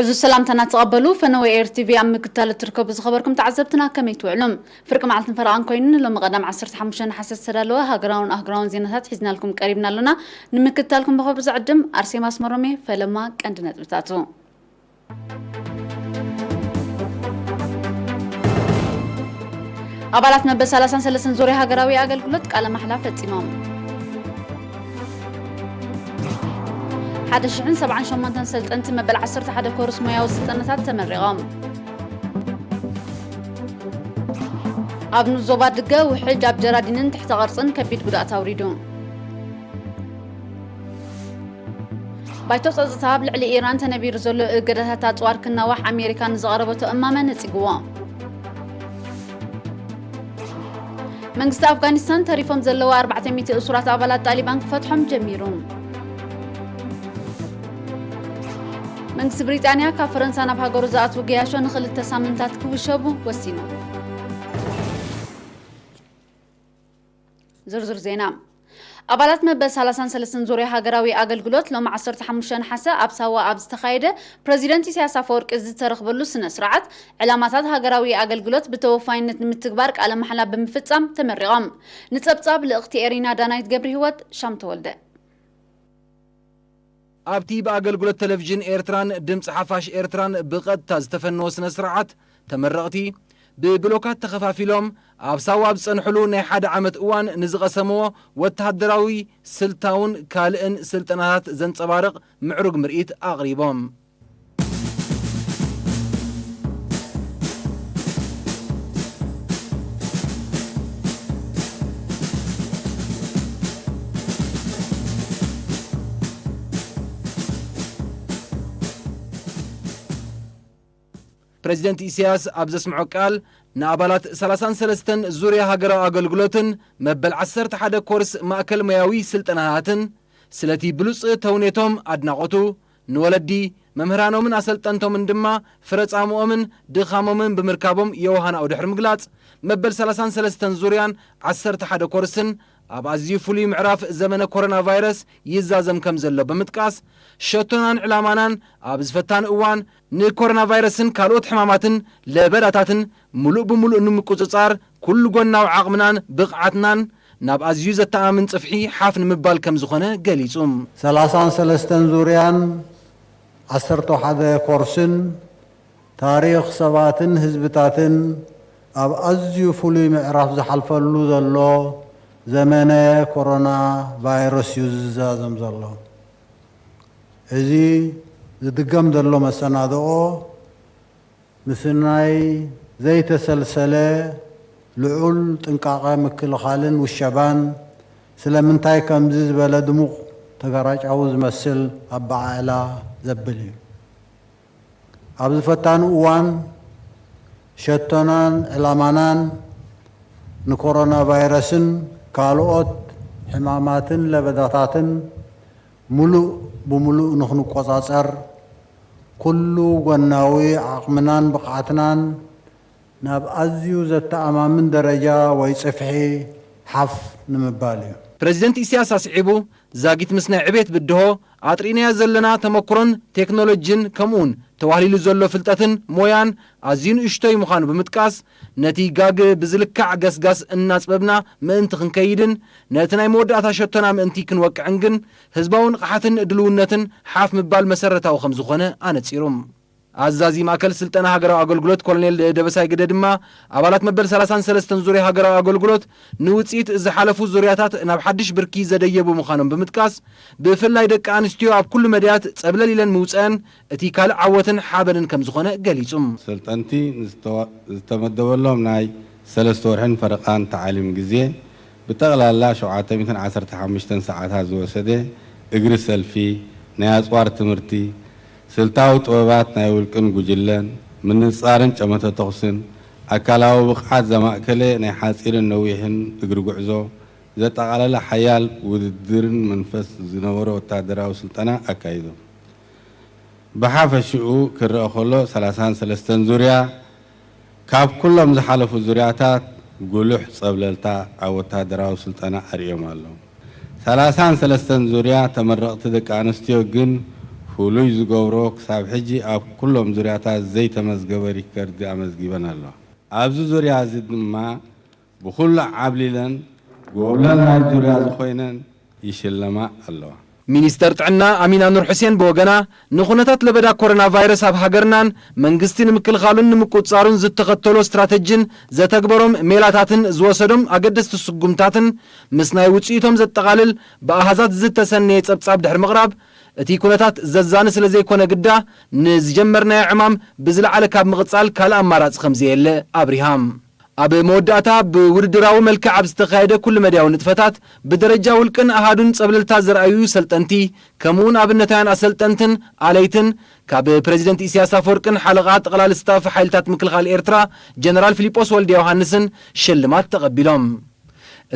እዚ ሰላምታና ተቐበሉ። ፈነወ ኤር ቲቪ ኣብ ምክትታል እትርከቡ ዝኸበርኩም ተዓዘብትና ከመይ ትውዕሉ? ፍርቂ መዓልትን ፈረቓን ኮይኑ ንሎሚ ቀዳም ዓሰርተ ሓሙሽተ ነሓሰ ዝተዳለወ ሃገራውን ኣህጉራውን ዜናታት ሒዝናልኩም ቀሪብና ኣሎና። ንምክትታልኩም ብኽብሪ ዝዕድም ኣርሴማ ኣስመሮም እየ። ፈለማ ቀንዲ ነጥብታቱ። ኣባላት መበል ሰላሳን ሰለስተን ዙርያ ሃገራዊ ኣገልግሎት ቃለ ማሕላ ፈጺሞም። ሓደ ሽሕን ሰብዓን ሸሞንተን ሰልጠንቲ መበል ዓሰርተ ሓደ ኮርስ ሞያዊ ስልጠናታት ተመሪቖም። ኣብ ንዞባ ድገ ውሕጅ ኣብ ጀራዲንን ትሕተ ቅርጽን ከቢድ ጉድኣት ኣውሪዱ። ባይቶ ጸጥታ ኣብ ልዕሊ ኢራን ተነቢሩ ዘሎ እገዳታት ኣጽዋር ክናዋሕ ኣሜሪካ ንዝቐረበቶ እማመ ነጺግዎ። መንግስቲ ኣፍጋኒስታን ተሪፎም ዘለዉ ኣርባዕተ ሚእቲ እሱራት ኣባላት ጣሊባን ክፈትሖም ጀሚሩ። መንግስቲ ብሪጣንያ ካብ ፈረንሳ ናብ ሃገሩ ዝኣትዉ ገያሾ ንኽልተ ሳምንታት ክውሸቡ ወሲኑ። ዝርዝር ዜና። ኣባላት መበል ሰላሳን ሰለስተን ዙርያ ሃገራዊ ኣገልግሎት ሎሚ ዓሰርተ ሓሙሽተ ነሓሰ ኣብ ሳዋ ኣብ ዝተኻየደ ፕረዚደንት ኢሳያስ ኣፈወርቂ ዝተረኽበሉ ስነ ስርዓት ዕላማታት ሃገራዊ ኣገልግሎት ብተወፋይነት ንምትግባር ቃለ ማሕላ ብምፍጻም ተመሪቖም። ንጸብጻብ ልእኽቲ ኤሪና ዳናይት ገብረ ህይወት ሻም ተወልደ። ኣብቲ ብኣገልግሎት ቴሌቪዥን ኤርትራን ድምፂ ሓፋሽ ኤርትራን ብቐጥታ ዝተፈነወ ስነ ስርዓት፣ ተመረቕቲ ብብሎካት ተኸፋፊሎም ኣብ ሳዋ ኣብ ዝጸንሕሉ ናይ ሓደ ዓመት እዋን ንዝቐሰምዎ ወተሃደራዊ፣ ስልታውን ካልእን ስልጠናታት ዘንጸባርቕ ምዕሩግ ምርኢት ኣቕሪቦም። ፕረዚደንት ኢሳያስ ኣብ ዘስምዖ ቃል፣ ንኣባላት ሰላሳን ሰለስተን ዙርያ ሃገራዊ ኣገልግሎትን መበል ዓሰርተ ሓደ ኮርስ ማእከል ሞያዊ ስልጠናታትን ስለቲ ብሉጽ ተውኔቶም ኣድናቖቱ ንወለዲ፣ መምህራኖምን ኣሰልጠንቶምን ድማ ፍረ ጻምኦምን ድኻሞምን ብምርካቦም የውሃናኡ ድሕሪ ምግላጽ፣ መበል ሰላሳን ሰለስተን ዙርያን ዓሰርተ ሓደ ኮርስን ኣብ ኣዝዩ ፍሉይ ምዕራፍ ዘመነ ኮሮና ቫይረስ ይዛዘም ከም ዘሎ ብምጥቃስ፣ ሸቶናን ዕላማናን ኣብዚ ፈታኒ እዋን ንኮሮና ቫይረስን ካልኦት ሕማማትን ለበዳታትን ምሉእ ብምሉእ ንምቁጽጻር ኩሉ ጎናዊ ዓቕምናን ብቕዓትናን ናብ ኣዝዩ ዘተኣማምን ጽፍሒ ሓፍ ንምባል ከም ዝኾነ ገሊጹ። ሰላሳን ሰለስተን ዙርያን ዓሰርተ ሓደ ኮርስን ታሪኽ ሰባትን ህዝብታትን ኣብ ኣዝዩ ፍሉይ ምዕራፍ ዝሓልፈሉ ዘሎ ዘመነ ኮሮና ቫይረስ እዩ ዝዛዘም ዘሎ። እዚ ዝድገም ዘሎ መሰናድኦ ምስናይ ዘይተሰልሰለ ልዑል ጥንቃቐ ምክልኻልን ውሸባን ስለምንታይ ከምዚ ዝበለ ድሙቕ ተጋራጫዊ ዝመስል ኣበዓዕላ ዘብል እዩ። ኣብዚ ፈታኒ እዋን ሸቶናን ዕላማናን ንኮሮና ቫይረስን ካልኦት ሕማማትን ለበዳታትን ምሉእ ብምሉእ ንኽንቆጻጸር ኩሉ ጎናዊ ዓቕምናን ብቕዓትናን ናብ ኣዝዩ ዘተኣማምን ደረጃ ወይ ጽፍሒ ሓፍ ንምባል እዩ። ፕረዚደንት ኢሳያስ ኣስዒቡ፣ ዛጊት ምስ ናይ ዕቤት ብድሆ ኣጥሪእናዮ ዘለና ተመክሮን ቴክኖሎጂን ከምኡውን ተዋህሊሉ ዘሎ ፍልጠትን ሞያን ኣዝዩ ንእሽቶይ ምዃኑ ብምጥቃስ፣ ነቲ ጋግ ብዝልካዕ ገስጋስ እናጽበብና ምእንቲ ክንከይድን ነቲ ናይ መወዳእታ ሸቶና ምእንቲ ክንወቅዕን ግን ህዝባዊ ንቕሓትን ድልውነትን ሓፍ ምባል መሰረታዊ ከም ዝኾነ ኣነጺሩ። ኣዛዚ ማእከል ስልጠና ሃገራዊ ኣገልግሎት ኮሎኔል ደበሳይ ግደ ድማ፣ ኣባላት መበል ሰላሳን ሰለስተን ዙርያ ሃገራዊ ኣገልግሎት ንውጽኢት ዝሓለፉ ዙርያታት ናብ ሓድሽ ብርኪ ዘደየቡ ምዃኖም ብምጥቃስ፣ ብፍላይ ደቂ ኣንስትዮ ኣብ ኩሉ መዳያት ጸብለል ኢለን ምውጸአን እቲ ካልእ ዓወትን ሓበንን ከም ዝኾነ ገሊጹ። ሰልጠንቲ ንዝተዋ-፣ ዝተመደበሎም ናይ ሰለስተ ወርሕን ፈረቓን ተዓሊም ግዜ፣ ብጠቕላላ ሸውዓተ ሚእትን ዓሰርተ ሓሙሽተን ሰዓታት ዝወሰደ እግሪ ሰልፊ፣ ናይ ኣጽዋር ትምህርቲ፣ ስልታዊ ጥበባት ናይ ውልቅን ጉጅለን፣ ምንጻርን ጨመተ ተኹስን፣ ኣካላዊ ብቕዓት ዘማእከለ ናይ ሓጺርን ነዊሕን እግሪ ጉዕዞ ዘጠቓለለ ሓያል ውድድርን መንፈስ ዝነበሮ ወታደራዊ ስልጠና ኣካይዶም። ብሓፈሽኡ ክረኣ ከሎ፣ ሰላሳን ሰለስተን ዙርያ ካብ ኩሎም ዝሓለፉ ዙርያታት ጉሉሕ ጸብለልታ ኣብ ወታደራዊ ስልጠና ኣርእዮም ኣለዉ። ሰላሳን ሰለስተን ዙርያ ተመረቕቲ ደቂ ኣንስትዮ ግን ፍሉይ ዝገብሮ ክሳብ ሕጂ ኣብ ኩሎም ዙርያታት ዘይተመዝገበ ሪከርድ ኣመዝጊበን ኣለዋ። ኣብዚ ዙርያ እዚ ድማ ብኹሉ ዓብሊለን ጎብለል ናይ ዙርያ ዝኾይነን ይሽለማ ኣለዋ። ሚኒስተር ጥዕና ኣሚና ኑር ሑሴን ብወገና፣ ንኹነታት ለበዳ ኮሮና ቫይረስ ኣብ ሃገርናን መንግስቲ ንምክልኻሉን ንምቁጽጻሩን ዝተኸተሎ ስትራተጂን ዘተግበሮም ሜላታትን ዝወሰዶም ኣገደስቲ ስጉምታትን ምስ ናይ ውጽኢቶም ዘጠቓልል ብኣሃዛት ዝተሰነየ ጸብጻብ ድሕሪ ምቕራብ፣ እቲ ኩነታት ዘዛኒ ስለ ዘይኮነ ግዳ፣ ንዝጀመርናዮ ዕማም ብዝለዓለ ካብ ምቕጻል ካልእ ኣማራጺ ከም ዘየለ ኣብሪሃ። ኣብ መወዳእታ፣ ብውድድራዊ መልክዕ ኣብ ዝተኻየደ ኩሉ መድያዊ ንጥፈታት፣ ብደረጃ ውልቅን ኣሃዱን ጸብለልታ ዘርኣዩ ሰልጠንቲ፣ ከምኡውን ኣብነታውያን ኣሰልጠንትን ኣለይትን፣ ካብ ፕረዚደንት ኢሳያስ ኣፈወርቅን ሓለቓ ጠቕላሊ ስታፍ ሓይልታት ምክልኻል ኤርትራ፣ ጀነራል ፊሊጶስ ወልደ ዮሃንስን ሽልማት ተቐቢሎም።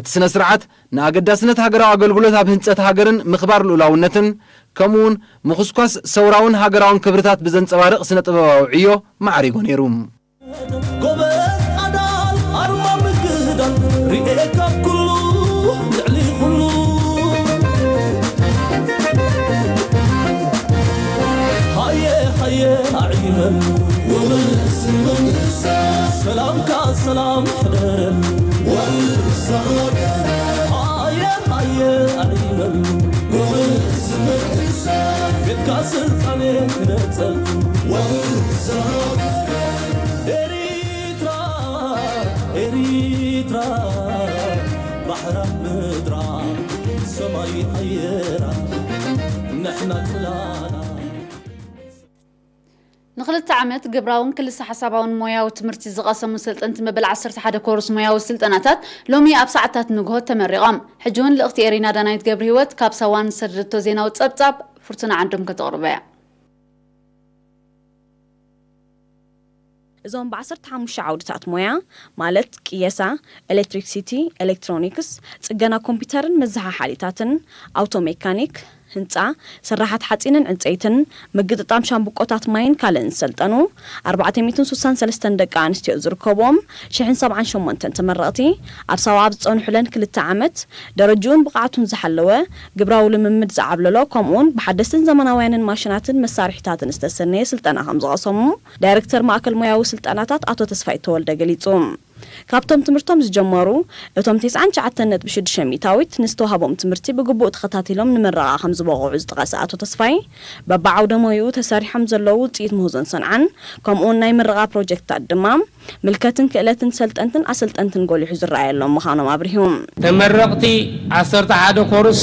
እቲ ስነ ስርዓት፣ ንኣገዳስነት ሃገራዊ ኣገልግሎት ኣብ ህንጸት ሃገርን ምኽባር ልኡላውነትን፣ ከምኡውን ምኹስኳስ ሰውራውን ሃገራውን ክብርታት ብዘንጸባርቕ ስነ ጥበባዊ ዕዮ ማዕሪጉ ነይሩ። ጎበዝ ኣዳል ኣርማ ምግዳል ርኤ ካብ ኩሉ ልዕሊ ኩሉ ሃየ ሃየ ኣዒበል ጎበዝ ሰላምካ ሰላም ሕደረል ሃየ ሃየ ኣዒበል ጎበዝ ቤትካ ስልጣኔ ክነጸል ኤሪትራ ኤሪትራ ባሕራ ምድራ ሰማይ ኣየራ ንሕና ጽላላ። ንኽልተ ዓመት ግብራውን ክልሰ ሓሳባውን ሞያዊ ትምህርቲ ዝቐሰሙ ሰልጠንቲ መበል ዓሰርተ ሓደ ኮርስ ሞያዊ ስልጠናታት ሎሚ ኣብ ሰዓታት ንግሆ ተመሪቖም። ሕጂ እውን ልእኽቲ ኤሪና ዳናይት ገብረ ህይወት ካብ ሳዋን ዝሰደደቶ ዜናዊ ጸብጻብ ፍርቱና ዓንዶም ከተቕርቦ እያ። እዞም ብ ዓሰርተ ሓሙሽተ ዓውድታት ሞያ ማለት ቅየሳ፣ ኤሌክትሪክሲቲ፣ ኤሌክትሮኒክስ፣ ጽገና ኮምፒውተርን መዘሓሓሊታትን፣ ኣውቶ ሜካኒክ፣ ህንጻ፣ ስራሓት ሓጺንን ዕንጸይትን፣ ምግጥጣም ሻምብቆታት ማይን ካልእን ዝሰልጠኑ ኣርባዕተ ሚእትን ስሳን ሰለስተን ደቂ ኣንስትዮ ዝርከብዎም ሽሕን ሰብዓን ሸሞንተን ተመረቕቲ ኣብ ሳዋ ኣብ ዝጸንሑለን ክልተ ዓመት ደረጅኡን ብቕዓቱን ዝሓለወ ግብራዊ ልምምድ ዝዓብለሎ ከምኡውን ብሓደስትን ዘመናውያንን ማሽናትን መሳርሒታትን ዝተሰነየ ስልጠና ከም ዝቐሰሙ ዳይሬክተር ማእከል ሞያዊ ስልጠናታት ኣቶ ተስፋይ ተወልደ ገሊጹ። ካብቶም ትምህርቶም ዝጀመሩ እቶም ተስዓን ትሽዓተን ነጥቢ ሽዱሽተ ሚእታዊት ንዝተዋህቦም ትምህርቲ ብግቡእ ተኸታቲሎም ንምረቓ ከም ዝበቕዑ ዝጠቐሰ ኣቶ ተስፋይ፣ በብዓውደ ሞይኡ ተሰሪሖም ዘለዉ ውፅኢት ምህዞን ሰንዓን ከምኡውን ናይ ምረቓ ፕሮጀክትታት ድማ ምልከትን ክእለትን ሰልጠንትን ኣሰልጠንትን ጎሊሑ ዝረኣየሎም ምዃኖም ኣብሪሁ። ተመረቕቲ ዓሰርተ ሓደ ኮርስ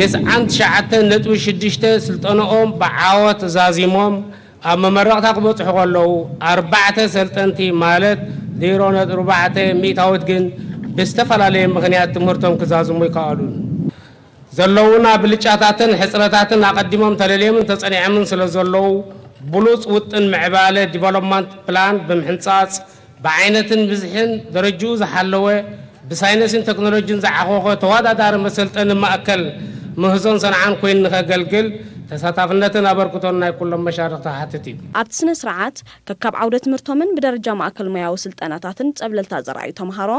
ተስዓን ትሽዓተን ነጥቢ ሽዱሽተ ስልጠንኦም ብዓወት ዛዚሞም ኣብ መመረቕታ ክበጽሑ ከለዉ፣ ኣርባዕተ ሰልጠንቲ ማለት ዜሮ ነጥቢ ኣርባዕተ ሚእታዊት ግን ብዝተፈላለየ ምኽንያት ትምህርቶም ክዛዝሙ ኣይከኣሉን። ዘለዉና ብልጫታትን ሕጽረታትን ኣቐዲሞም ተለልዮምን ተጸኒዖምን ስለ ዘለዉ፣ ብሉጽ ውጥን ምዕባለ ዲቨሎፕመንት ፕላን ብምሕንጻጽ፣ ብዓይነትን ብዝሕን ደረጅኡ ዝሓለወ፣ ብሳይነስን ቴክኖሎጂን ዝዓኾኸ ተወዳዳሪ መሰልጠኒ ማእከል ምህዞን ሰንዓን ኮይኑ ንኸገልግል ተሳታፍነትን ኣበርክቶን ናይ ኩሎም መሻርኽቲ ክሓትት እዩ። ኣብቲ ስነ ስርዓት፣ ከካብ ዓውደ ትምህርቶምን ብደረጃ ማእከል ሞያዊ ስልጠናታትን ጸብለልታ ዘርኣዩ ተምሃሮ፣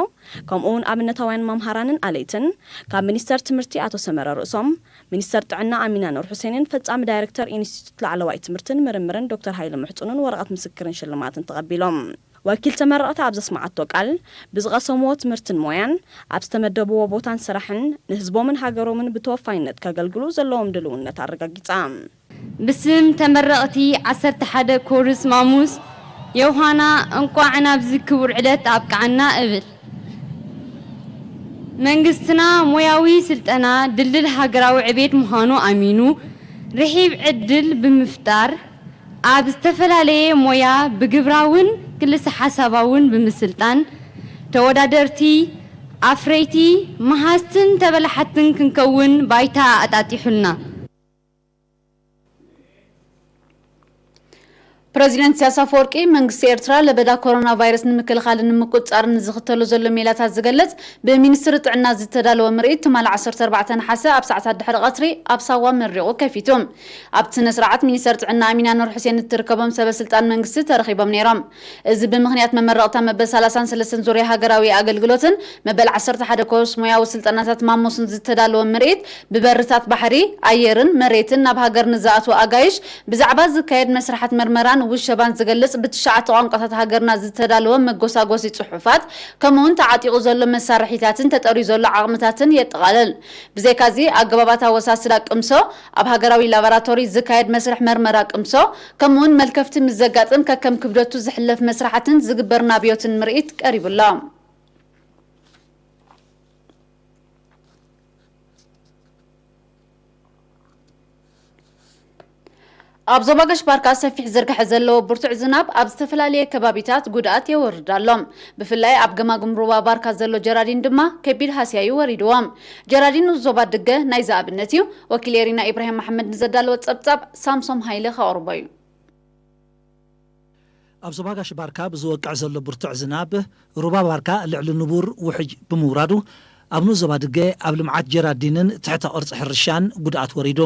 ከምኡውን ኣብነታውያን መምሃራንን ኣለይትን፣ ካብ ሚኒስተር ትምህርቲ ኣቶ ሰመረ ርእሶም፣ ሚኒስተር ጥዕና ኣሚና ኑር ሑሴንን ፈጻሚ ዳይሬክተር ኢንስቲትዩት ላዕለዋይ ትምህርትን ምርምርን ዶክተር ሃይለ ምሕጹንን ወረቐት ምስክርን ሽልማትን ተቐቢሎም። ወኪል ተመረቕቲ ኣብ ዘስመዓቶ ቃል፣ ብዝቐሰምዎ ትምህርትን ሞያን፣ ኣብ ዝተመደብዎ ቦታን ስራሕን፣ ንህዝቦምን ሃገሮምን ብተወፋይነት ከገልግሉ ዘለዎም ድልውነት ኣረጋጊጻ። ብስም ተመረቕቲ ዓሰርተ ሓደ ኮርስ ማሙስ ዮሃና፣ እንቋዕ ናብዚ ክቡር ዕለት ኣብቅዓና እብል። መንግስትና ሞያዊ ስልጠና ድልድል ሃገራዊ ዕቤት ምዃኑ ኣሚኑ፣ ርሒብ ዕድል ብምፍጣር፣ ኣብ ዝተፈላለየ ሞያ ብግብራውን ክልሰ ሓሳባውን ብምስልጣን፣ ተወዳደርቲ፣ ኣፍረይቲ፣ መሃዝትን ተበላሓትን ክንከውን ባይታ ኣጣጢሑልና። ፕረዚደንት ኢሳያስ ኣፈወርቂ፣ መንግስቲ ኤርትራ ለበዳ ኮሮና ቫይረስ ንምክልኻልን ንምቁጽጻርን ዝኽተሎ ዘሎ ሜላታት ዝገልጽ ብሚኒስትሪ ጥዕና ዝተዳለወ ምርኢት፣ ትማሊ ዓሰርተ ኣርባዕተ ነሓሰ ኣብ ሰዓታት ድሕሪ ቀትሪ ኣብ ሳዋ መሪቑ ከፊቱ። ኣብቲ ስነ ስርዓት፣ ሚኒስተር ጥዕና ኣሚና ኑር ሑሴን እትርከቦም ሰበ ስልጣን መንግስቲ ተረኺቦም ነይሮም። እዚ ብምኽንያት መመረቕታ መበል ሰላሳን ሰለስተን ዙርያ ሃገራዊ ኣገልግሎትን መበል ዓሰርተ ሓደ ኮርስ ሞያዊ ስልጠናታት ማሞስን ዝተዳለወ ምርኢት፣ ብበርታት ባሕሪ፣ ኣየርን መሬትን ናብ ሃገር ንዝኣትዉ ኣጋይሽ ብዛዕባ ዝካየድ መስርሓት መርመራን ውሸባን ዝገልጽ ብትሽዓተ ቋንቋታት ሃገርና ዝተዳለወ መጎሳጎሲ ጽሑፋት፣ ከምኡውን ተዓጢቑ ዘሎ መሳርሒታትን ተጠርዩ ዘሎ ዓቕምታትን የጠቓልል። ብዘይካዚ፣ ኣገባባት ኣወሳስዳ ቅምሶ፣ ኣብ ሃገራዊ ላቦራቶሪ ዝካየድ መስርሕ መርመራ ቅምሶ፣ ከምኡውን መልከፍቲ ምስ ዘጋጥም ከከም ክብደቱ ዝሕለፍ መስርሓትን ዝግበር ናብዮትን ምርኢት ቀሪቡ ኣሎ። ኣብ ዞባ ጋሽ ባርካ ሰፊሕ ዝርግሐ ዘለዎ ብርቱዕ ዝናብ ኣብ ዝተፈላለየ ከባቢታት ጉድኣት የወርድ ኣሎ። ብፍላይ ኣብ ገማግም ሩባ ባርካ ዘሎ ጀራዲን ድማ ከቢድ ሃስያ እዩ ወሪድዎም። ጀራዲን ንዞባ ድገ ናይዚ ኣብነት እዩ። ወኪል ኤሪና ኢብራሂም መሓመድ ንዘዳለወ ጸብጻብ ሳምሶም ሃይለ ከቕርቦ እዩ። ኣብ ዞባ ጋሽ ባርካ ብዝወቅዕ ዘሎ ብርቱዕ ዝናብ፣ ሩባ ባርካ ልዕሊ ንቡር ውሕጅ ብምውራዱ፣ ኣብ ንኡስ ዞባ ድገ ኣብ ልምዓት ጀራዲንን ትሕተ ቅርጺ ሕርሻን ጉድኣት ወሪዱ።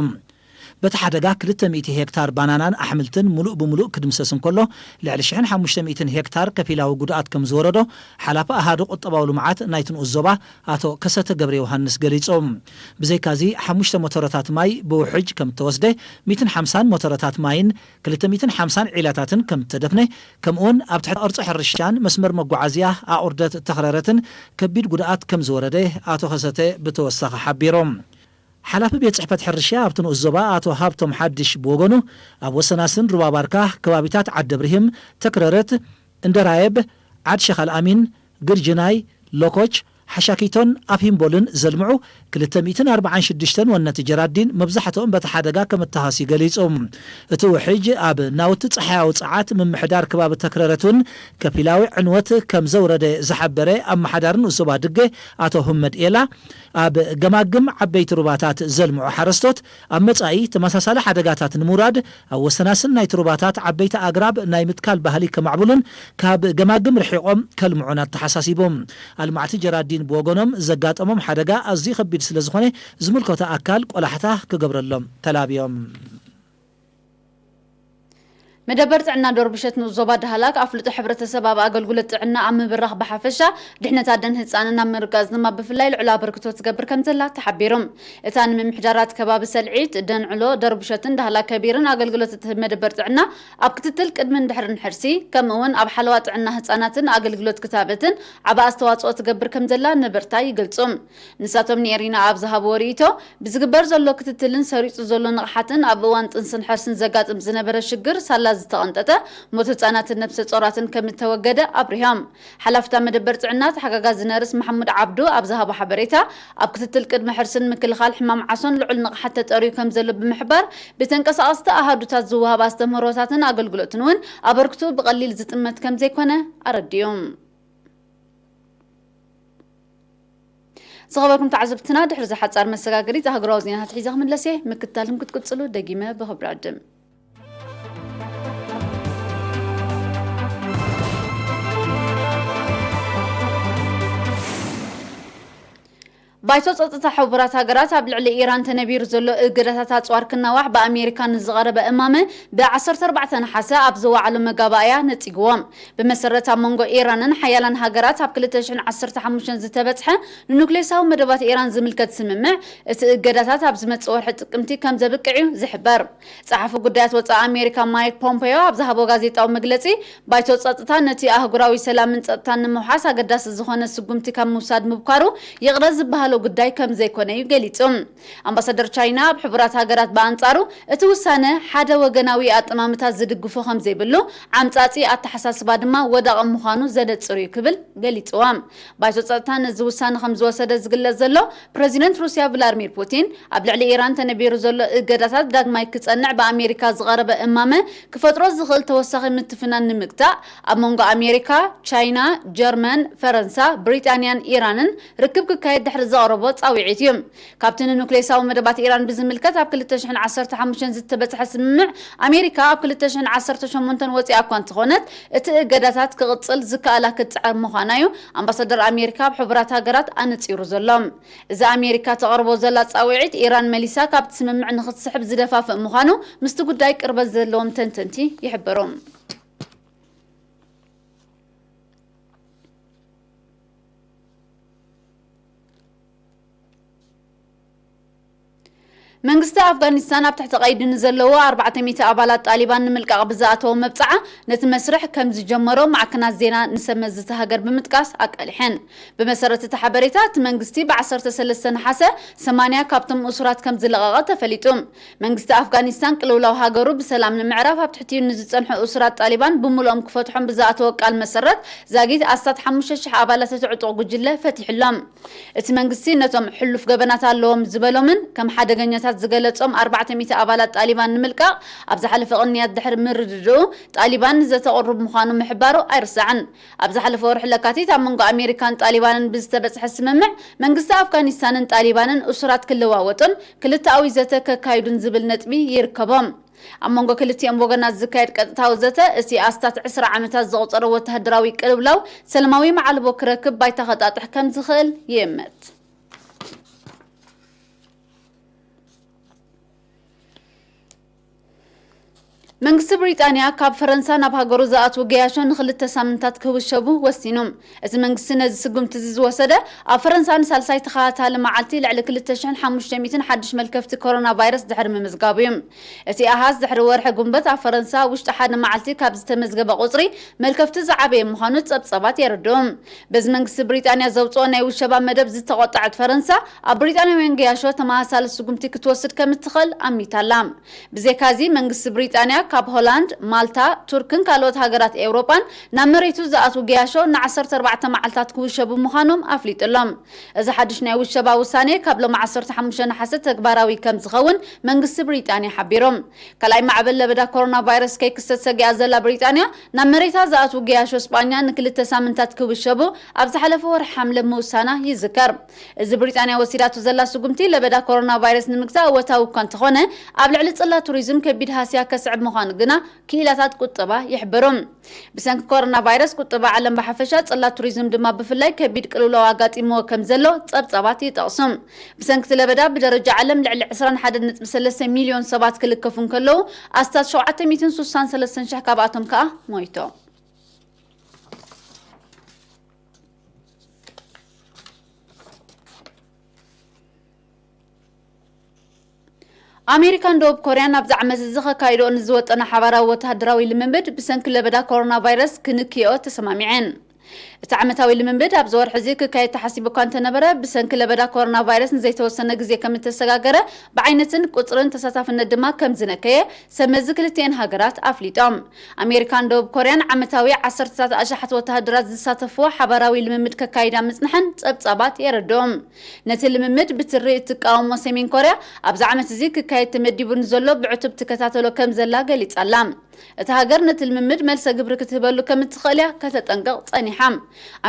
በቲ ሓደጋ ክልተ ሚእቲ ሄክታር ባናናን ኣሕምልትን ምሉእ ብምሉእ ክድምሰስ እንከሎ፣ ልዕሊ ሽሕን ሓሙሽተ ሚእትን ሄክታር ከፊላዊ ጉድኣት ከም ዝወረዶ ሓላፊ ኣሃዱ ቁጠባዊ ልምዓት ናይቲ ንኡስ ዞባ ኣቶ ከሰተ ገብረ ዮሃንስ ገሊጹ። ብዘይካዚ፣ ሓሙሽተ ሞተረታት ማይ ብውሕጅ ከም እተወስደ፣ ሚእትን ሓምሳን ሞተረታት ማይን ክልተ ሚእትን ሓምሳን ዒላታትን ከም እተደፍነ፣ ከምኡውን ኣብ ትሕቲ ቅርጺ ሕርሻን መስመር መጓዓዝያ ኣቑርደት ተኽረረትን ከቢድ ጉድኣት ከም ዝወረደ ኣቶ ከሰተ ብተወሳኺ ሓቢሮም። ሓላፊ ቤት ጽሕፈት ሕርሻ ኣብቲ ንኡስ ዞባ ኣቶ ሃብቶም ሓድሽ ብወገኑ፣ ኣብ ወሰናስን ሩባ ባርካ ከባቢታት ዓዲ ብርሂም፣ ተክረረት፣ እንደራየብ፣ ዓድ ሸኻል ኣሚን፣ ግርጅናይ፣ ሎኮች፣ ሓሻኪቶን ኣፍሂምቦልን ዘልምዑ ክልተ ሚእትን ኣርባዓን ሽዱሽተን ወነቲ ጀራዲን መብዛሕትኦም በቲ ሓደጋ ከም እተሃስዩ ገሊጹ። እቲ ውሕጅ ኣብ ናውቲ ጸሓያዊ ጸዓት ምምሕዳር ከባቢ ተክረረት እውን ከፊላዊ ዕንወት ከም ዘውረደ ዝሓበረ ኣመሓዳሪ ንኡስ ዞባ ድገ ኣቶ ሁመድ ኤላ፣ ኣብ ገማግም ዓበይቲ ሩባታት ዘልምዑ ሓረስቶት ኣብ መጻኢ ተመሳሳሊ ሓደጋታት ንምውራድ ኣብ ወሰናስን ናይቲ ሩባታት ዓበይቲ ኣግራብ ናይ ምትካል ባህሊ ከማዕብሉን ካብ ገማግም ርሒቖም ከልምዑን ኣተሓሳሲቦም። ኣልማዕቲ ጀራዲን ብወገኖም ዘጋጠሞም ሓደጋ ኣዝዩ ከቢድ ስለ ዝኾነ ዝምልከቶ ኣካል ቆላሕታ ክገብረሎም ተላብዮም። መደበር ጥዕና ደርቡሸት ንኡስ ዞባ ዳህላክ ኣፍልጦ ሕብረተሰብ ኣብ ኣገልግሎት ጥዕና ኣብ ምብራኽ ብሓፈሻ፣ ድሕነት ኣደን ህጻንን ኣብ ምርጋጽ ድማ ብፍላይ ልዑል ኣበርክቶ ትገብር ከም ዘላ ተሓቢሩ። እታ ንምምሕዳራት ከባቢ ሰልዒት፣ ደንዕሎ፣ ደርቡሸትን ዳህላክ ከቢርን ኣገልግሎት እትህብ መደበር ጥዕና፣ ኣብ ክትትል ቅድምን ድሕርን ሕርሲ፣ ከምኡ እውን ኣብ ሓለዋ ጥዕና ህጻናትን ኣገልግሎት ክታበትን ዓቢ ኣስተዋጽኦ ትገብር ከም ዘላ ነበርታ ይገልጹ። ንሳቶም ንኤሪና ኣብ ዝሃብዎ ርእይቶ፣ ብዝግበር ዘሎ ክትትልን ሰሪጹ ዘሎ ንቕሓትን ኣብ እዋን ጥንስን ሕርስን ዘጋጥም ዝነበረ ሽግር ሳላ ዝተቐንጠጠ፣ ሞት ህጻናትን ነብሰ ጾራትን ከም እተወገደ ኣብሪሆም። ሓላፍታ መደበር ጥዕና ተሓጋጋዚ ነርስ መሓሙድ ዓብዱ ኣብ ዝሃቦ ሓበሬታ፣ ኣብ ክትትል ቅድሚ ሕርስን ምክልኻል ሕማም ዓሶን ልዑል ንቕሓት ተጠርዩ ከም ዘሎ ብምሕባር፣ ብተንቀሳቐስቲ ኣሃዱታት ዝወሃብ ኣስተምህሮታትን ኣገልግሎትን እውን ኣበርክትኡ ብቐሊል ዝጥመት ከም ዘይኮነ ኣረዲኡ። ዝኸበርኩም ተዓዘብትና፣ ድሕሪ እዚ ሓጻር መሰጋገሪት ኣህጉራዊ ዜናታት ሒዘ ክምለስ እየ። ምክትታልኩም ክትቅጽሉ ደጊመ ብኽብሪ ዕድም። ባይቶ ጸጥታ ሕቡራት ሃገራት ኣብ ልዕሊ ኢራን ተነቢሩ ዘሎ እገዳታት ኣጽዋር ክናዋሕ ብኣሜሪካ ንዝቐረበ እማመ ብ ዓሰርተ ኣርባዕተ ነሓሰ ኣብ ዝወዓሎ መጋባእያ ነጺግዎ። ብመሰረት ኣብ መንጎ ኢራንን ሓያላን ሃገራት ኣብ ክልተ ሽሕን ዓሰርተ ሓሙሽተን ዝተበጽሐ ንኑክሌሳዊ መደባት ኢራን ዝምልከት ስምምዕ፣ እቲ እገዳታት ኣብ ዝመጽእ ወርሒ ጥቅምቲ ከም ዘብቅዕ እዩ ዝሕበር። ጸሓፊ ጉዳያት ወጻኢ ኣሜሪካ ማይክ ፖምፔዮ ኣብ ዝሃቦ ጋዜጣዊ መግለጺ፣ ባይቶ ጸጥታ ነቲ ኣህጉራዊ ሰላምን ጸጥታን ንምውሓስ ኣገዳሲ ዝኾነ ስጉምቲ ካብ ምውሳድ ምብካሩ ይቕረ ዝበሃሎ ጉዳይ ከም ዘይኮነ እዩ ገሊጹ። ኣምባሳደር ቻይና ኣብ ሕቡራት ሃገራት ብኣንጻሩ፣ እቲ ውሳነ ሓደ ወገናዊ ኣጠማምታ ዝድግፎ ከም ዘይብሉ፣ ዓምጻጺ ኣተሓሳስባ ድማ ወዳቒ ምዃኑ ዘነጽር እዩ ክብል ገሊጽዎ። ባይቶ ጸጥታ ነዚ ውሳነ ከም ዝወሰደ ዝግለጽ ዘሎ፣ ፕረዚደንት ሩስያ ቭላድሚር ፑቲን ኣብ ልዕሊ ኢራን ተነቢሩ ዘሎ እገዳታት ዳግማይ ክጸንዕ ብኣሜሪካ ዝቐረበ እማመ ክፈጥሮ ዝኽእል ተወሳኺ ምትፍናን ንምግታእ፣ ኣብ መንጎ ኣሜሪካ፣ ቻይና፣ ጀርመን፣ ፈረንሳ፣ ብሪጣንያን ኢራንን ርክብ ክካየድ ድሕሪ ዘቕረቦ ጻውዒት እዩ። ካብቲ ንኑክሌሳዊ መደባት ኢራን ብዝምልከት ኣብ ክልተ ሽሕን ዓሰርተ ሓሙሽተን ዝተበጽሐ ስምምዕ፣ ኣሜሪካ ኣብ ክልተ ሽሕን ዓሰርተ ሸሞንተን ወጺኣ እኳ እንተኾነት፣ እቲ እገዳታት ክቕጽል ዝከኣላ ክትጽዕር ምዃና እዩ ኣምባሳደር ኣሜሪካ ኣብ ሕቡራት ሃገራት ኣነጺሩ ዘሎ። እዚ ኣሜሪካ ተቕርቦ ዘላ ጻውዒት፣ ኢራን መሊሳ ካብቲ ስምምዕ ንኽትስሕብ ዝደፋፍእ ምዃኑ ምስቲ ጉዳይ ቅርበት ዘለዎም ተንተንቲ ይሕብሩ። መንግስቲ ኣፍጋኒስታን ኣብ ትሕቲ ቀይዲ ንዘለዉ ኣርባዕተ ሚእቲ ኣባላት ጣሊባን ንምልቃቕ ብዝኣተዎ መብጽዓ፣ ነቲ መስርሕ ከም ዝጀመሮ ማዕከናት ዜና ንሰብ መዚ እታ ሃገር ብምጥቃስ ኣቃሊሐን። ብመሰረት እቲ ሓበሬታ፣ እቲ መንግስቲ ብ ዓሰርተ ሰለስተ ነሓሰ ሰማንያ ካብቶም እሱራት ከም ዝለቐቐ ተፈሊጡ። መንግስቲ ኣፍጋኒስታን ቅልውላው ሃገሩ ብሰላም ንምዕራፍ ኣብ ትሕቲኡ ንዝጸንሑ እሱራት ጣሊባን ብምሉኦም ክፈትሖም ብዝኣተዎ ቃል መሰረት፣ ዛጊት ኣስታት ሓሙሽተ ሽሕ ኣባላት እቲ ዕጡቕ ጉጅለ ፈቲሑሎም። እቲ መንግስቲ ነቶም ሕሉፍ ገበናት ኣለዎም ዝበሎምን ከም ሓደገኛታት ዝገለጾም ኣርባዕተ ሚእቲ ኣባላት ጣሊባን ንምልቃቕ ኣብ ዝሓለፈ ቅንያት ድሕሪ ምርድድኡ፣ ጣሊባን ንዘተ ቅሩብ ምዃኑ ምሕባሩ ኣይርሳዕን። ኣብ ዝሓለፈ ወርሒ ለካቲት ኣብ መንጎ ኣሜሪካን ጣሊባንን ብዝተበጽሐ ስምምዕ፣ መንግስቲ ኣፍጋኒስታንን ጣሊባንን እሱራት ክለዋወጡን ክልተኣዊ ዘተ ከካይዱን ዝብል ነጥቢ ይርከቦም። ኣብ መንጎ ክልቲኦም ወገናት ዝካየድ ቀጥታዊ ዘተ፣ እቲ ኣስታት ዕስራ ዓመታት ዘቑጸረ ወተሃደራዊ ቅልውላው ሰላማዊ መዓልቦ ክረክብ ባይታ ከጣጥሕ ከም ዝኽእል ይእመት። መንግስቲ ብሪጣንያ ካብ ፈረንሳ ናብ ሃገሩ ዝኣትዉ ገያሾ ንኽልተ ሳምንታት ክውሸቡ ወሲኑ። እቲ መንግስቲ ነዚ ስጉምቲ እዚ ዝወሰደ፣ ኣብ ፈረንሳ ንሳልሳይ ተኸታታሊ መዓልቲ ልዕሊ ክልተ ሽሕን ሓሙሽተ ሚእትን ሓድሽ መልከፍቲ ኮሮና ቫይረስ ድሕሪ ምምዝጋቡ እዩ። እቲ ኣሃዝ ድሕሪ ወርሒ ጉንበት ኣብ ፈረንሳ ውሽጢ ሓደ መዓልቲ ካብ ዝተመዝገበ ቁጽሪ መልከፍቲ ዝዓበየ ምዃኑ ጸብጸባት የረድኡ። በዚ መንግስቲ ብሪጣንያ ዘውጽኦ ናይ ውሸባ መደብ ዝተቖጥዐት ፈረንሳ፣ ኣብ ብሪጣንያውያን ገያሾ ተመሳሳሊ ስጉምቲ ክትወስድ ከም እትኽእል ኣሚታላ። ብዘይካዚ፣ መንግስቲ ብሪጣንያ ካብ ሆላንድ፣ ማልታ፣ ቱርክን ካልኦት ሃገራት ኤውሮጳን ናብ መሬቱ ዝኣትዉ ገያሾ ን ዓሰርተ ኣርባዕተ መዓልታት ክውሸቡ ምዃኖም ኣፍሊጡ ኣሎ። እዚ ሓድሽ ናይ ውሸባ ውሳኔ ካብ ሎም ዓሰርተ ሓሙሽተ ነሓሰ ተግባራዊ ከም ዝኸውን መንግስቲ ብሪጣንያ ሓቢሩ። ካልኣይ ማዕበል ለበዳ ኮሮና ቫይረስ ከይክሰት ሰጊኣ ዘላ ብሪጣንያ፣ ናብ መሬታ ዝኣትዉ ገያሾ ስጳኛ ንክልተ ሳምንታት ክውሸቡ ኣብ ዝሓለፈ ወርሒ ሓምለ ምውሳና ይዝከር። እዚ ብሪጣንያ ወሲዳቶ ዘላ ስጉምቲ ለበዳ ኮሮና ቫይረስ ንምግታእ እወታዊ እኳ እንተኾነ፣ ኣብ ልዕሊ ጽላት ቱሪዝም ከቢድ ሃስያ ከስዕብ ምዃኑ ግና ክኢላታት ቁጠባ ይሕብሩ። ብሰንኪ ኮሮና ቫይረስ ቁጠባ ዓለም ብሓፈሻ፣ ጽላት ቱሪዝም ድማ ብፍላይ ከቢድ ቅልውላው ኣጋጢምዎ ከም ዘሎ ጸብጻባት ይጠቕሱ። ብሰንኪ እቲ ለበዳ ብደረጃ ዓለም ልዕሊ ዕስራን ሓደን ነጥቢ ሰለስተ ሚልዮን ሰባት ክልከፉ እንከለዉ፣ ኣስታት ሸውዓተ ሚእትን ስሳን ሰለስተን ሽሕ ካብኣቶም ከኣ ሞይቶም። ኣሜሪካን ደቡብ ኮርያን ኣብዚ ዓመት እዚ ከካይድኦ ንዝወጠና ሓባራዊ ወተሃደራዊ ልምምድ ብሰንኪ ለበዳ ኮሮና ቫይረስ ክንክይኦ ተሰማሚዐን። እቲ ዓመታዊ ልምምድ ኣብዚ ወርሒ እዚ ክካየድ ተሓሲቡ እኳ እንተነበረ፣ ብሰንኪ ለበዳ ኮሮና ቫይረስ ንዘይተወሰነ ግዜ ከም እተሰጋገረ፣ ብዓይነትን ቁጽርን ተሳታፍነት ድማ ከም ዝነከየ ሰብ መዚ ክልቲኤን ሃገራት ኣፍሊጦም። ኣሜሪካን ደቡብ ኮርያን ዓመታዊ ዓሰርተታት ኣሽሓት ወተሃደራት ዝሳተፍዎ ሓባራዊ ልምምድ ከካይዳ ምጽንሐን ጸብጻባት የረድኡ። ነቲ ልምምድ ብትሪ እትቃወሞ ሰሜን ኮርያ፣ ኣብዚ ዓመት እዚ ክካየድ ተመዲቡ ንዘሎ ብዕቱብ ትከታተሎ ከም ዘላ ገሊጻ ኣላ። እታ ሃገር ነቲ ልምምድ መልሰ ግብሪ ክትህበሉ ከም እትኽእል እያ ከተጠንቅቕ ጸኒሓ።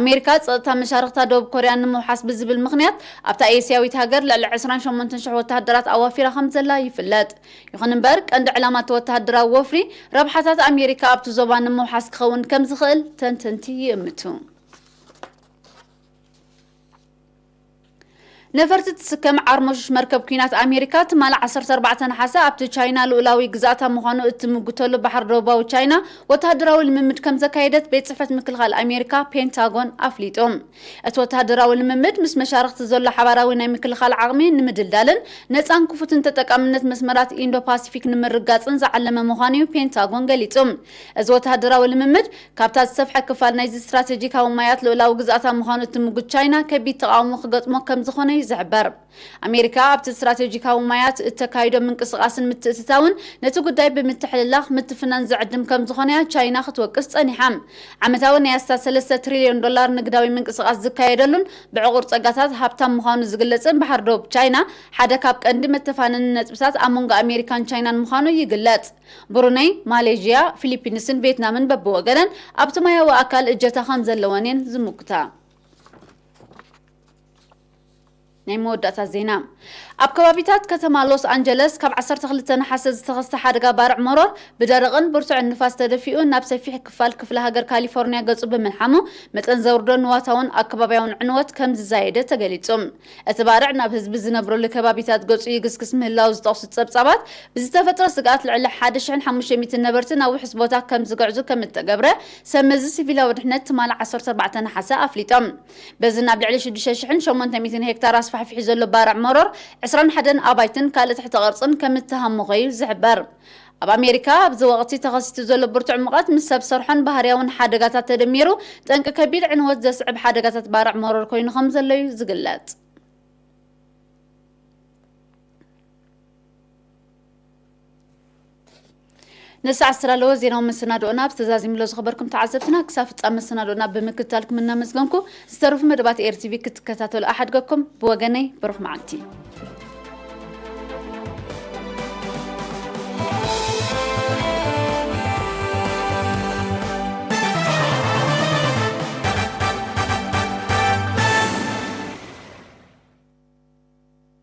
ኣሜሪካ ጸጥታ መሻርኽታ ደቡብ ኮርያ ንምውሓስ ብዝብል ምኽንያት፣ ኣብታ ኤስያዊት ሃገር ልዕሊ ዕስራን ሸሞንተን ሽሕ ወተሃደራት ኣዋፊራ ከም ዘላ ይፍለጥ። ይኹን እምበር፣ ቀንዲ ዕላማ እቲ ወተሃደራዊ ወፍሪ፣ ረብሓታት ኣሜሪካ ኣብቲ ዞባ ንምውሓስ ክኸውን ከም ዝኽእል ተንተንቲ ይእምቱ። ነፈርቲ ትስከም ዓርሞሽሽ መርከብ ኲናት ኣሜሪካ፣ ትማሊ ዓሰርተ ኣርባዕተ ነሓሰ ኣብቲ ቻይና ልኡላዊ ግዝኣታ ምዃኑ እትምጉተሉ ባሕሪ ደቡባዊ ቻይና ወተሃደራዊ ልምምድ ከም ዘካየደት ቤት ጽሕፈት ምክልኻል ኣሜሪካ ፔንታጎን ኣፍሊጡ። እቲ ወተሃደራዊ ልምምድ፣ ምስ መሻርኽቲ ዘሎ ሓባራዊ ናይ ምክልኻል ዓቕሚ ንምድልዳልን ነጻን ክፉትን ተጠቃምነት መስመራት ኢንዶ ፓሲፊክ ንምርግጋጽን ዝዓለመ ምዃኑ እዩ ፔንታጎን ገሊጹ። እዚ ወተሃደራዊ ልምምድ፣ ካብታ ዝሰፍሐ ክፋል ናይዚ ስትራተጂካዊ ማያት ልኡላዊ ግዝኣታ ምዃኑ እትምጉት ቻይና፣ ከቢድ ተቓውሞ ክገጥሞ ከም ዝኾነ እዩ ዝሕበር። ኣሜሪካ ኣብቲ ስትራተጂካዊ ማያት እተካይዶ ምንቅስቓስን ምትእትታውን፣ ነቲ ጉዳይ ብምትሕልላኽ ምትፍናን ዝዕድም ከም ዝኾነ እያ ቻይና ክትወቅስ ጸኒሓ። ዓመታዊ ናይ ኣስታት ሰለስተ ትሪልዮን ዶላር ንግዳዊ ምንቅስቓስ ዝካየደሉን ብዕቑር ጸጋታት ሃብታም ምዃኑ ዝግለጽን ባሕሪ ዶብ ቻይና፣ ሓደ ካብ ቀንዲ መተፋነኒ ነጥብታት ኣብ መንጎ ኣሜሪካን ቻይናን ምዃኑ ይግለጽ። ብሩነይ፣ ማሌዥያ፣ ፊሊፒንስን ቪየትናምን በብወገነን ኣብቲ ማያዊ ኣካል እጀታ ከም ዘለወን እየን ዝምጉታ። ናይ መወዳእታ ዜና። ኣብ ከባቢታት ከተማ ሎስ ኣንጀለስ ካብ ዓሰርተ ክልተ ነሓሰ ዝተኸስተ ሓደጋ ባርዕ መሮር ብደረቕን ብርቱዕን ንፋስ ተደፊኡ ናብ ሰፊሕ ክፋል ክፍለ ሃገር ካሊፎርኒያ ገጹ ብምልሓሙ፣ መጠን ዘውርዶ ንዋታውን ኣከባቢያውን ዕንወት ከም ዝዛየደ ተገሊጹ። እቲ ባርዕ ናብ ህዝቢ ዝነብረሉ ከባቢታት ገጹ ይግስግስ ምህላው ዝጠቕሱ ጸብጻባት፣ ብዝተፈጥረ ስግኣት ልዕሊ ሓደ ሽሕን ሓሙሽተ ሚእትን ነበርቲ ናብ ውሑስ ቦታ ከም ዝግዕዙ ከም እተገብረ ሰብ መዚ ሲቪላዊ ድሕነት ትማሊ ዓሰርተ ኣርባዕተ ነሓሰ ኣፍሊጦም። በዚ ናብ ልዕሊ ሽዱሽተ ሽሕን ሸሞንተ ሚእትን ሄክታር ኣስፋሕፊሑ ዘሎ ባርዕ መሮር ዕስራን ሓደን ኣባይትን ካልእ ትሕተ ቅርጽን ከም እተሃሞኸ እዩ ዝሕበር። ኣብ ኣሜሪካ ኣብዚ ወቕቲ ተኸሲቱ ዘሎ ብርቱዕ ሙቐት ምስ ሰብ ሰርሖን ባህርያውን ሓደጋታት ተደሚሩ፣ ጠንቂ ከቢድ ዕንወት ዘስዕብ ሓደጋታት ባርዕ መሮር ኮይኑ ከም ዘሎ እዩ ዝግለጽ። ንሰዓት ዝተዳለወ ዜናዊ መሰናድኦና ኣብ ዝተዛዚምሎ ዝኸበርኩም ተዓዘብትና፣ ክሳብ ፍጻመ መሰናድኦና ብምክትታልኩም እናመስገንኩ፣ ዝተረፉ መደባት ኤር ቲቪ ክትከታተሉ ኣሓድገኩም። ብወገነይ ብሩኽ መዓልቲ።